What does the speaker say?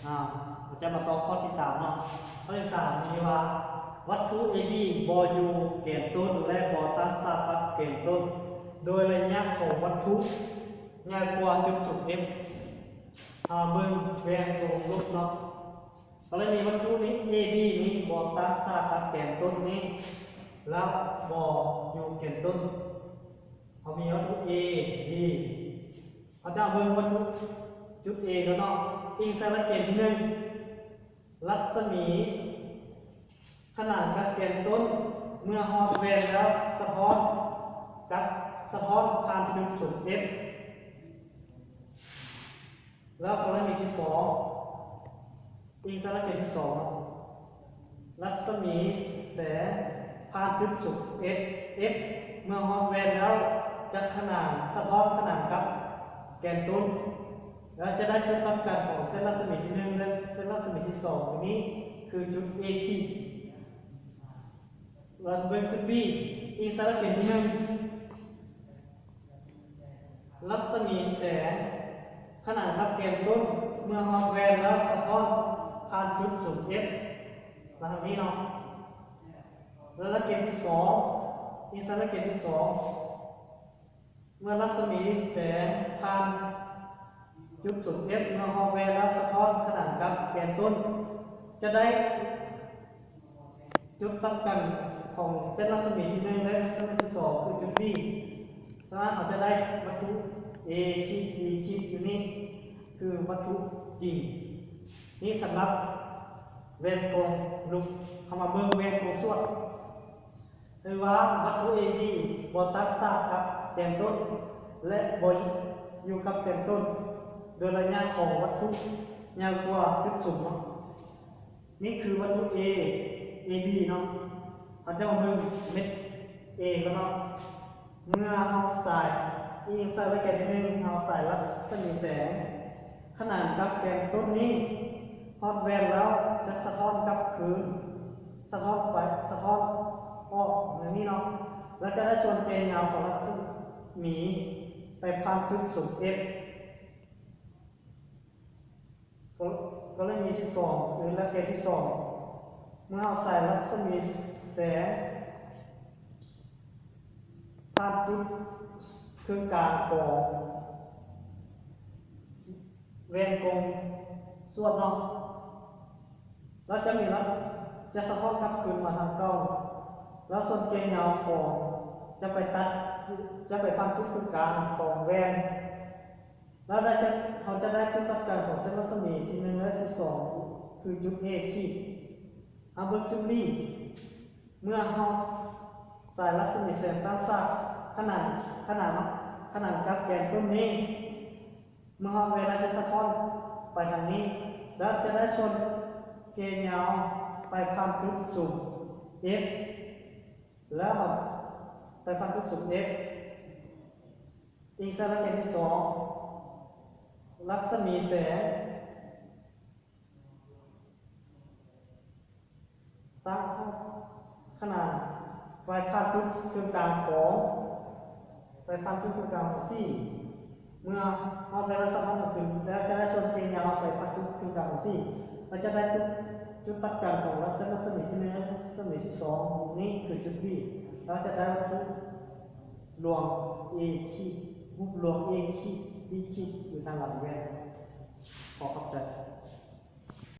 ອາ ເຮົາຈະມາຕໍ່ຂໍ້ທີສາມເນາະ. ຂໍ້ທີສາມມີວ່າ ວັດຖຸ ເອບີ ບໍ່ຢູ່ແກນຕົ້ນ ແລະ ບໍ່ຕັ້ງສາກກັບແກນຕົ້ນ ໂດຍໄລຍະຂອງວັດຖຸໃຫຍ່ກວ່າຈຸດສຸມ F. ເຮົາເບິ່ງແວ່ນວົງລົບເນາະ. ກໍລະນີວັດຖຸນີ້ ເອບີ ນີ້ບໍ່ຕັ້ງສາກກັບແກນຕົ້ນນີ້ ແລ້ວບໍ່ຢູ່ແກນຕົ້ນ. ເຮົາມີວັດຖຸ ເອບີ ເຮົາຈະເບິ່ງວັດຖຸຈຸດ A ກ່ອນເນາະ. ອີງໃສ່ຫຼັກເກນທີໜຶ່ງ ລັດສະໝີຂະໜານກັບແກນຕົ້ນ ເມື່ອຮອດແວ່ນແລ້ວສະທ້ອນກັບ ສະທ້ອນຜ່ານຈຸດສູນ F. ແລ້ວກໍລະນີທີສອງ ອີງໃສ່ຫຼັກເກນທີສອງ ລັດສະໝີແສງຜ່ານຈຸດສູນ F ເມື່ອຮອດແວ່ນແລ້ວຈະຂະໜານ ສະທ້ອນຂະໜານກັບແກນຕົ້ນ ແລ້ວຈະໄດ້ຈຸດຕັດກັນຂອງເສັ້ນລັດສະໝີທີໜຶ່ງ ແລະ ເສັ້ນລັດສະໝີທີສອງນີ້ຄືຈຸດ A ຂີດ. ເບິ່ງຈຸດ B ອີງໃສ່ຫຼັກເກນທີໜຶ່ງ ລັດສະໝີແສງຂະໜານກັບແກນຕົ້ນ ເມື່ອຮອດແວ່ນແລ້ວສະທ້ອນຜ່ານຈຸດສູນ F ມາທາງນີ້ເນາະ. ແລະ ຫຼັກເກນທີສອງ ອີງໃສ່ຫຼັກເກນທີສອງ ເມື່ອລັດສະໝີແສງຜ່ານຈຸດສູນ F ເມື່ອຮອດແວ່ນແລ້ວສະທ້ອນຂະໜານກັບແກນຕົ້ນ ຈະໄດ້ຈຸດຕັດກັນຂອງເສັ້ນລັດສະໝີທີໜຶ່ງ ແລະ ເສັ້ນລັດສະໝີທີສອງຄືຈຸດ B. ສະນັ້ນເຮົາຈະໄດ້ວັດຖຸ A ຂີດ B ຂີດຢູ່ນີ້ຄືວັດຖຸຈິງ. ນີ້ສຳລັບແວ່ນກົງລຸກ. ເຮົາມາເບິ່ງແວ່ນກົງສວດ. ຫຼືວ່າວັດຖຸ ເອບີ ບໍ່ຕັ້ງສາກກັບແກນຕົ້ນ ແລະ ບໍ່ຢູ່ກັບແກນຕົ້ນ ໂດຍໄລຍະຂອງວັດຖຸໃຫຍ່ກວ່າຈຸດສຸມເນາະ. ນີ້ຄືວັດຖຸ A ເອບີ ເນາະ. ເຮົາຈະມາເບິ່ງເມັດ A ກ່ອນເນາະ. ເມື່ອເຮົາສາຍ ອີງໃສ່ຫຼັກເກນທີໜຶ່ງ ເຮົາສາຍລັດສະໝີແສງ ຂະໜານກັບແກນຕົ້ນນີ້ ຮອດແວ່ນແລ້ວຈະສະທ້ອນກັບຄືນ ສະທ້ອນໄປ ສະທ້ອນອອກຢ່າງນີ້ເນາະ ແລ້ວຈະໄດ້ສ່ວນແກ່ຍາວຂອງລັດສະໝີໄປຜ່ານຈຸດສູນ F. ກໍ ກໍລະນີທີສອງ ຫຼື ຫຼັກເກນທີສອງ ເມື່ອເຮົາສາຍລັດສະໝີແສງຜ່ານຈຸດເຄິ່ງກາງຂອງ ແວ່ນກົງສວດເນາະ ແລ້ວຈະມີລັດ ຈະສະທ້ອນກັບຄືນມາທາງເກົ່າ ແລ້ວສ່ວນແກ່ຍາວຂອງ ຈະໄປຕັດ ຈະໄປຜ່ານຈຸດເຄິ່ງກາງຂອງແວ່ນ ແລ້ວໄດ້ຈະ ເຮົາຈະໄດ້ຈຸດຕັດກັນຂອງເສັ້ນລັດສະໝີທີໜຶ່ງ ແລະ ທີສອງ ຄືຈຸດ A ຂີດ. ເຮົາເບິ່ງຈຸດ B ເມື່ອເຮົາສາຍລັດສະໝີແສງຕັ້ງສາກຂະໜານ ຂະໜານ ຂະໜານກັບແກນຕົ້ນນີ້ ເມື່ອຮອດແວ່ນແລ້ວຈະສະທ້ອນໄປທາງນີ້ ແລ້ວຈະໄດ້ສ່ວນແກ່ຍາວໄປຜ່ານຈຸດສູນ F ແລ້ວໄປຜ່ານຈຸດສູນ F. ອີງໃສ່ຫຼັກເກນທີສອງ ລັດສະໝີແສງ ຕາມຂະໜານໄປຜ່ານຈຸດເຄິ່ງກາງຂອງ ໄປຜ່ານຈຸດເຄິ່ງກາງຂອງ C ເມື່ອຮອດເວລາສະທ້ອນຄືນ ແລ້ວຈະໄດ້ສ່ວນແກ່ຍາວໄປຜ່ານຈຸດເຄິ່ງກາງຂອງ C ແລ້ວຈະໄດ້ຈຸດ ຈຸດຕັດກັນຂອງລັດສະໝີທີໜຶ່ງ ແລະ ລັດສະໝີທີສອງນີ້ຄືຈຸດ B ແລ້ວຈະໄດ້ວັດຖຸລວງ A ຂີດ ຮູບລວງ A ຂີດ B ຂີດ ຢູ່ທາງຫຼັງແວ່ນ. ຂໍຂອບໃຈ.